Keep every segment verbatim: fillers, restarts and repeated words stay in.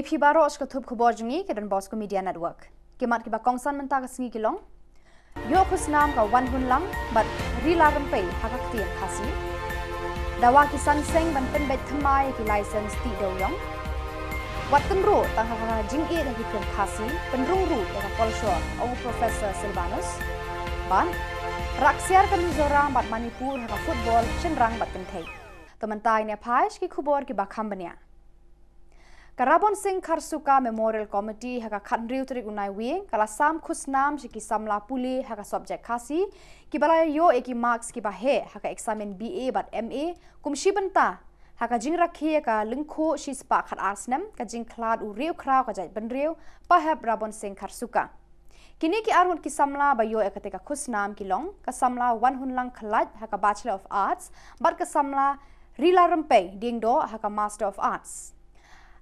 Phi baroh sha ka thup khubor jong ngi ka Don Bosco Media Network. Ki mat kiba kongsan mynta ka sngi ki long: Ïoh khusnam ka Wanhunlang bad Rila Rympei ha ka ktien Khasi. Dawa ki san seng ban pynbeit thymmai ïa ki license tih dewïong. Wat tynruh tang ha ka jingïeit ha ki film Khasi, pynrung ruh ïa ka kolshor, ong u Professor Silvanus. Bad rak ksiar ka Mizoram bad Manipur ha ka football shynrang bad kynthei. To mynta ngin ïa phai sha ki khubor kiba kham bniah. Ka Rabon Singh Kharsuka Memorial Committee ha ka khathynriew tarik u Naiwieng ka la sam khusnam sha ki samla pule ha ka subject Khasi kiba la ïoh ïa ki marks kiba heh ha ka eksamin B A bad M A kum shi bynta ha ka jingrakhe ïa ka lyngkhuh shispah khatar snem ka jingkhlad u riewkhraw ka jaitbynriew Pahep Rabon Singh Kharsuka. Kine ki arngut ki samla ba ïoh ïa katei ka khusnam ki long ka samla Wanhunlang Khlait ha ka Bachelor of Arts bad ka samla Rila Rympei Diengdoh ha ka Master of Arts.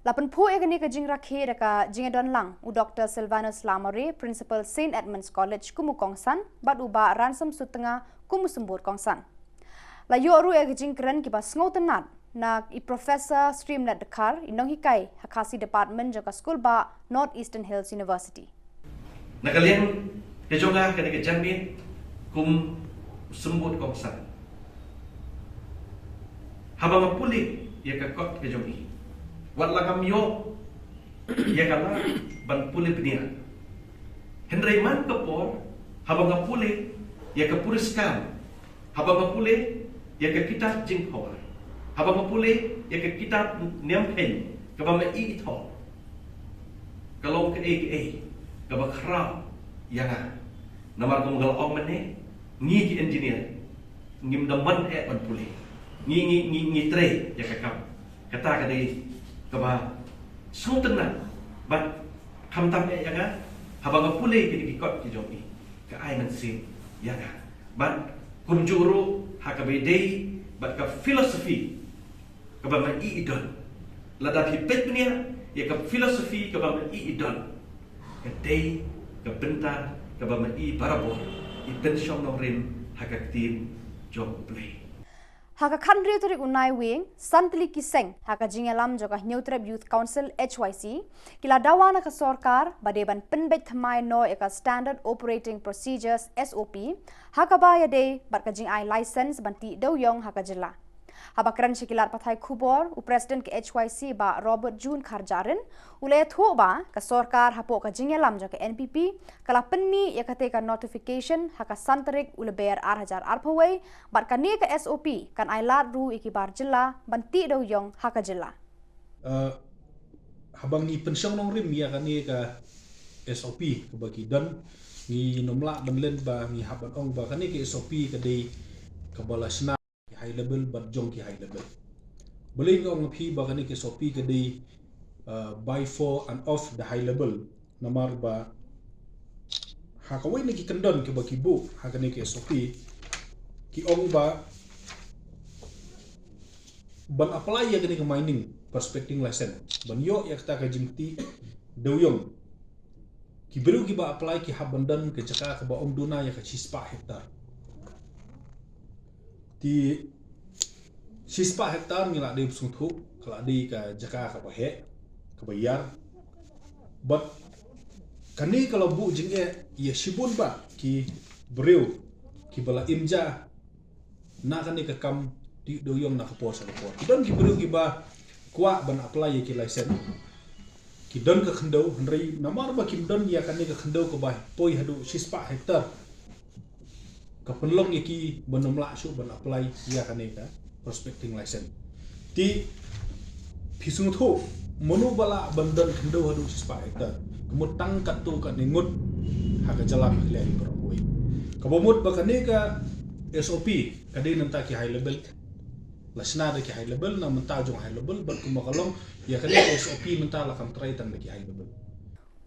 La pynphuh ïa kane ka jingrakhe da ka jingïadon lang u Doctor Silvanus Lamare, Principal Saint Edmund's College kum u kongsan bad u Bah Ransom Sutnga kum u symbud kongsan. La ïoh ruh ïa ka jingkren kiba sngewtynnat na i Professor Streamlet Dkhar, i nonghikai ha Khasi Department jong ka Skulbah North Eastern Hills University. Na ka liang ka jong nga kane ka janmiet kum u symbud kongsan, haba nga pule ïa ka kot ka jong i, wat la ngam ïoh ïa ka lad ban pule bniah, hynrei man ka por haba nga pule ïa ka puriskar, haba nga pule ïa ka kitab jingphawa, haba nga pule ïa ka kitab niam kheiñ kaba ma i i thoh, ka long kaei kaei kaba khraw ïa nga. Namar kum ka la ong mynne, ngi ki engineer ngim da mon eh ban pule, ngi ngi ngi ngi trei ïa ka kam. Kata ka dei kaba sngewtynnat bad khamtam eh ïa nga haba nga pule kine ki kot ki jong i, ka ai mynsiem ïa nga. Bad kumjuh ruh ha kaba ïadei bad ka philosophy kaba ma i i don. Lada phi peit bniah ïa ka philosophy kaba ma i i don, ka dei ka bynta kaba ma i barabor i pynshong nongrim ha ka ktien jong U Blei. Ha ka khathynriew tarik u Naiwieng, san tylli ki seng ha ka jingïalam jong ka Hynñiewtrep Youth Council, H Y C, ki la dawa na ka sorkar ba dei ban pynbeit thymmai noh ïa ka Standard Operating Procedures, S O P, ha kaba ïadei bad ka jingai license ban tih dewïong ha ka jylla. Haba kren sha ki lad pathai khubor, u President ka H Y C Bah Robert June Kharjahrin u la ïathuh ba ka sorkar hapoh ka jingïalam jong ka N P P ka la pynmih ïa katei ka notification ha ka san tarik u Lber ar hajar arphew wei, bad kane ka S O P kan ai lad ruh ïa ki bar jylla ban tih dewïong ha ka jylla. Uh, haba ngi pynshong nongrim ïa kane ka S O P kaba ki don, ngim lah ban len ba ngi hap ban ong ba kane ka S O P ka dei kaba la shna ki high level bad jong ki high level. Balei nga ong phi ba kane ka S O P ka dei, uh, by, for and of the high level? Namar ba ha kawei na ki kyndon kiba ki buh ha kane ka S O P, ki ong ba ban apply ïa kane ka mining prospecting license, ban ïoh ïa kata ka jingtih dewïong, ki briew kiba apply ki hap ban don ka jaka kaba ym duna ïa ka shispah hektar. Te shispah hektar ngi la dei sngewthuh ka la dei ka jaka kaba heh, kaba ïar. Bad kane ka la buh jingeh ïa shibun bah ki briew kiba la im ja na kane ka kam tih dewïong na ka por sha ka por. Ki don ki briew kiba kwah ban apply ïa ki license, ki don ka khyndew, hynrei namar ba kim don ïa kane ka khyndew kaba poi haduh shispah hektar, ka pynlong ïa ki ban ym lah shuh ban apply ïa kane ka prospecting license. Te phi sngewthuh, mano ba lah ban don khyndew haduh shispah hektar? Ka mut tang katto katne ngut ha ka jylla Meghalaya hi baroh kawei. Kaba mut ba kane ka S O P ka dei na bynta ki high level, la shna da ki high level, na bynta jong high level, bad kumba ka long ïa kane ka S O P mynta la kham trei tang da ki high level.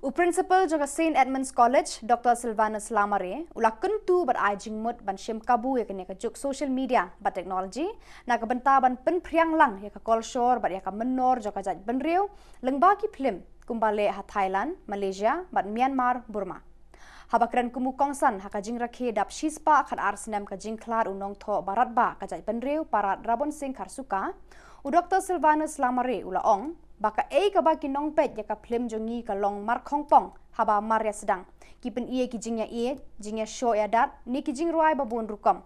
U Principal jong ka Saint Edmund's College, Doctor Silvanus Lamare, u la kyntu bad ai jingmut ban shim kabu ïa kane ka juk social media bad technology na ka bynta ban pynphriang lang ïa ka kolshor bad ïa ka mynnor jong ka jaitbynriew lyngba ki phlim kumba leh ha Thailand, Malaysia bad Myanmar, Burma. Haba kren kum u kongsan ha ka jingrakhe dap shispah khatar snem ka jingkhlad u nongthoh baratbah ka jaitbynriew Parad Rabon Singh Kharsuka, u Doctor Silvanus Lamare u la ong ba kaei kaba ki nongpeit ïa ka phlim jong ngi ka long markhongpong haba mar ïa sdang. Ki pyni ïa ki jingïaieit, jingïashoh ïadat, ne ki jingrwai ba bun rukom.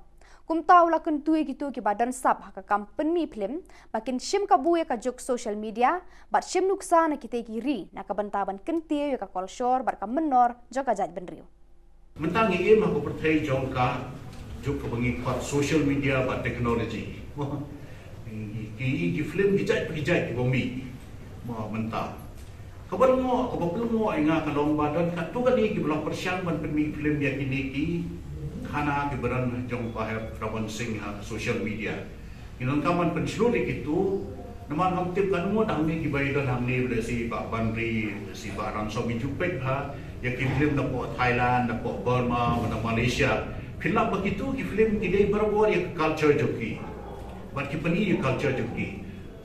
Kumta u la kyntu ïa kito kiba don sap ha ka kam pynmih phlim ba kin shim kabu ïa ka juk social media bad shim nuksa na kitei ki ri na ka bynta ban kyntiew ïa ka kolshor bad ka mynnor jong ka jaitbynriew. Mynta ngi im ha ka pyrthei jong ka juk kaba ngi khot social media bad technology. Ki, ki, ki phlim ki jait pa ki jait kiba mih. Mo mynta. Kaba lyngngoh, kaba pynlyngngoh ïa nga ka long ba don katto katne kiba la pyrshang ban pynmih phlim ïa kine ki khana kiba don jong Bah Hep Raban Singh ha social media. Ngi donkam ban pynshlur ïa kito, namar ngam tip katno ngut hangne kiba ïadon hangne, lehse Bah Banri, lehse Bah Ransom, ngi ju peit bha ïa ki phlim napoh Thailand, napoh Burma, na Malaysia. Phin lap ba kito ki phlim ki dei barabor ïa ka culture jong ki. Bad ki pyni ïa ka culture jong ki.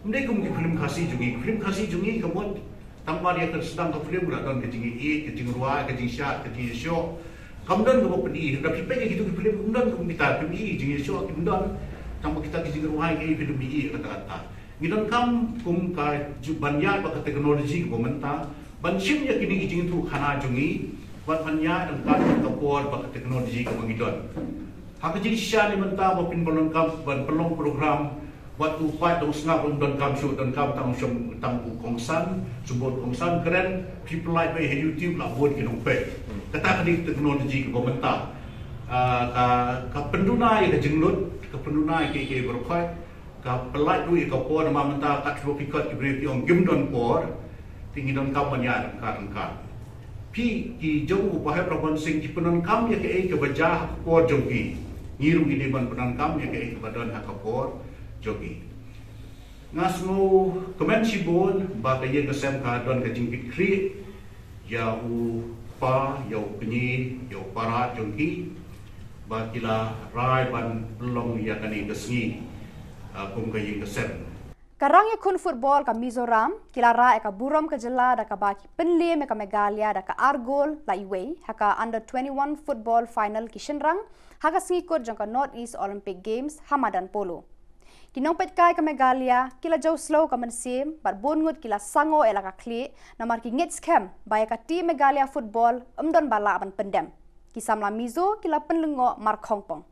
Ym dei kum ki phlim Khasi jong ngi, ki phlim Khasi jong ngi ka mut tang mar ïa ka sdang ka phlim la don ka jingïaieit, ka jingrwai, ka jingshad, ka jingïashoh. Kam don kaba pyni, lada phi peit ïa kito ki phlim, kam don kum kita, phim i jingïashoh, kim don. Tang ba kita ki jingrwai ngi phi lum i kata kata. Ngi donkam kum ka ju-, ban ïaid bad ka technology kaba mynta, ban shim ïa kine ki jingïathuhkhana jong ngi, bad ban ïaid ryngkat ka por bad ka technology kaba ngi don. Ha ka jingshisha ne mynta ba phin ban donkam ban pynlong program, wat u paid dong sngap ruh ym donkam shuh, donkam tang u shong, tang u kongsan, shu bud kongsan kren, phi pynlait beit ha YouTube la bun ki nongpeit. Kata ka dei ka technology kaba mynta. Ah, ka, ka pynduna ïa ka jinglut, ka pynduna ïa kiei kiei baroh khoit, ka pynlait ruh ïa ka por, namar mynta kat shuwa phi khot ki briew ki ong kim don por, te ngi donkam ban ïaid ryngkat ryngkat. Phi ki jong u Bah Hep Raban Singh ki pyndonkam ïa kaei kaba jia ha ka por jong ki. Ngi ruh ngi dei ban pyndonkam ïa kaei kaba don ha ka por jong ki. Nga sngewkmen shibun ba ka ïing ka sem ka don ka jingkitkhlieh ïa u kpa, ïa u kñi, ïa u para jong ki, ba ki la rai ban pynlong ïa kane ka sngi, ah, kum ka ïing ka sem. Ka rangïakhun football ka Mizoram ki la rah ïa ka burom ka jylla da kaba ki pynliem ïa ka Meghalaya da ka ar gol la iwei ha ka under twenty-one football final ki shynrang ha ka sngi kut jong ka North East Olympic Games ha madan polo. Ki nongpeitkai ka Meghalaya ki la jew slow ka mynsiem bad bun ngut ki la sangoh ïa la ka khlieh namar ki ngeit skhem ba ïa ka team Meghalaya football ym don ba lah ban pyndem. Ki samla Mizo ki la pynlyngngoh markhongpong.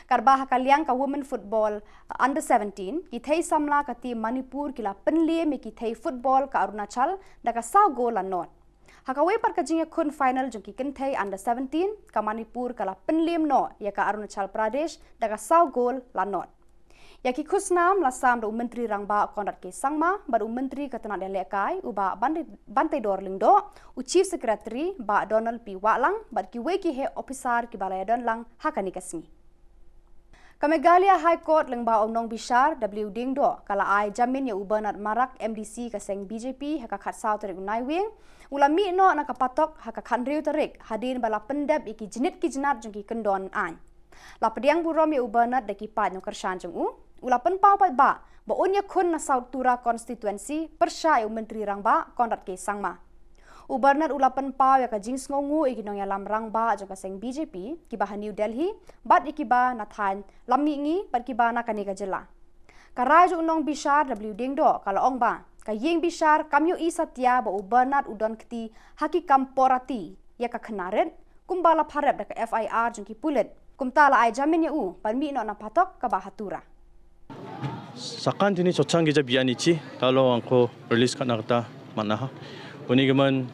Katba ha ka liang ka women football, uh, under seventeen, ki thei samla ka team Manipur ki la pynliem ïa ki thei football ka Arunachal da ka saw gol la nod. Ha kawei pat ka jingïakhun final jong ki kynthei under seventeen, ka Manipur ka la pynliem noh ïa ka Arunachal Pradesh da ka saw gol la nod. Ïa ki khusnam la sam da u Myntri Rangbah Conrad K Sangma bad u Myntri ka tnad ïalehkai u Bah Ban-, Banteidor Lyngdoh, u Chief Secretary Bah Donald P Wahlang bad kiwei ki heh ophisar kiba la ïadon lang ha kane ka sngi. Ka Meghalaya High Court lyngba u nongbishar W Diengdoh ka la ai jamin ïa u Bernard Marak, M D C ka seng B J P, ha ka khatsaw tarik u Naiwieng, u la mih noh na ka patok ha ka khathynriew tarik hadien ba la pyndep ïa ki jnit ki jnat jong ki kyndon aiñ. La pdiang burom ïa u Bernard da ki paid nongkyrshan jong u, u la pynpaw paidbah ba un ïakhun na South Tura constituency pyrshah ïa u Myntri Rangbah Conrad K Sangma. U Bernard u la pynpaw ïa ka jingsngewnguh ïa ki nongïalam rangbah jong ka seng B J P kiba ha New Delhi bad ïa kiba na thaiñ Lammihngi bad kiba na kane ka jylla. Ka rai jong u nongbishar W Diengdoh ka la ong ba ka ïing bishar kam ïohi satia ba u Bernard u don kti ha ki kam porati ïa ka khynnah rit, kumba la pharep da ka F I R jong ki pulit. Kumta la ai jamin ïa u ban mih noh na patok kaba ha Tura. Sakan tini chochang gija biani chi, talo angko release katna kata manaha. Uni gaman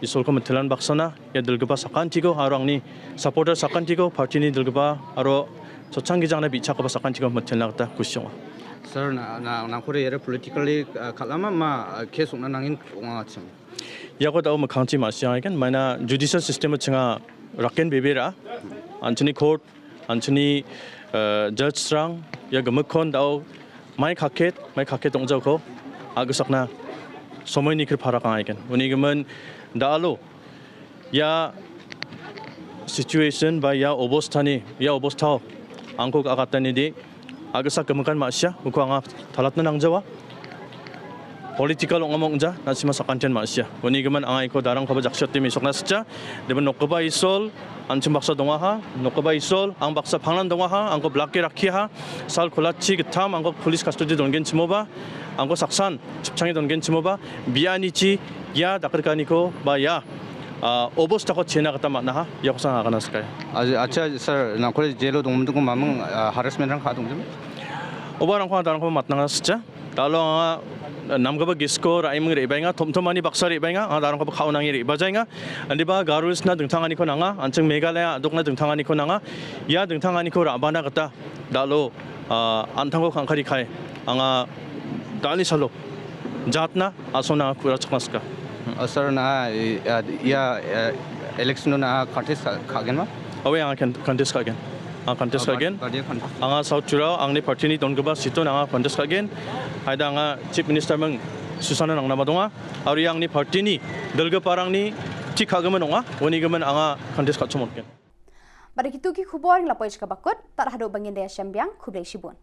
isol ko matilan baksana, ïa dulgaba sakan tiko, aro angni supporter sakan tiko, party ni dulgaba, aro chochang gija na bicha ko sakan tiko matilan kata kusyong. Sir, na, na, na kore yere politically, uh, kalama ma, uh, case ungna nangin, uh, chang. Ïa ko tau makhang chi ma siang ikan, maina judicial system chenga raken bebe ra, anchini court, anchini, eh, judge srang, ïa gamakhon tau, mai khaket, mai khaket tong jauh ko, agusakna, somoi ni kir pharak ikan. Uni gaman, da alo, ïa situation ba ïa obostha ni, ïa obostha, angko ka kata ni di, Aga sak kamakan ma sia, uko anga thalat na nang jawa. Political ong among ja, na sima sakanten ma sia. Wani gaman ang aiko darang kaba jakshat tim isok na scha. Deben nokba isol, anchim baksa donga ha, nokba isol, ang baksa phangnan donga ha, ang ko black ke rakhi ha, sal kulachi getam, ang ko police custody dongen chimo ba, ang ko saksan, chipchangi dongen chimo ba, biani chi, ya, dakar kani ko, ba ya, ah, obos tako chena kata matna ha, ya ko sang akana skai. Acha, sir, nangkore jelo dong mendung mamang, ah, harassment rang kha dong jim? Oba rang ko darang ko matna scha. Talo nga nam kaba gisko rai meng ri bainga, thom thom ani baksa ri bainga, nga darang kaba khau nangi ri bajainga. Andi ba Garo Hills na dengtang ani ko nanga, ancheng Meghalaya dok na dengtang ani ko nanga. Ya dengtang ani ko ra bana kata. Dalo, ah, antang ko khangkhari khai, anga dali salo. Jatna, aso na kura chaknaska. Ah, sir, na, eh, ah, ya, eh, election na contest kha-, khagen ma? Awe, anga kan-, contest khagen. Anga contest Ah, khagen. Party, party khagen. Anga South Tura, angni party ni don kaba situ anga contest khagen. Haida anga Chief Minister meng Susana nang nama donga. Ari angni party ni, delga parang ni, chik khagen anga, wani gaman anga contest kha chumot gen. Bad kitu ki khubor ngi la poi chka bakut, tar hadu bangin daya shambiang, khublei shibun.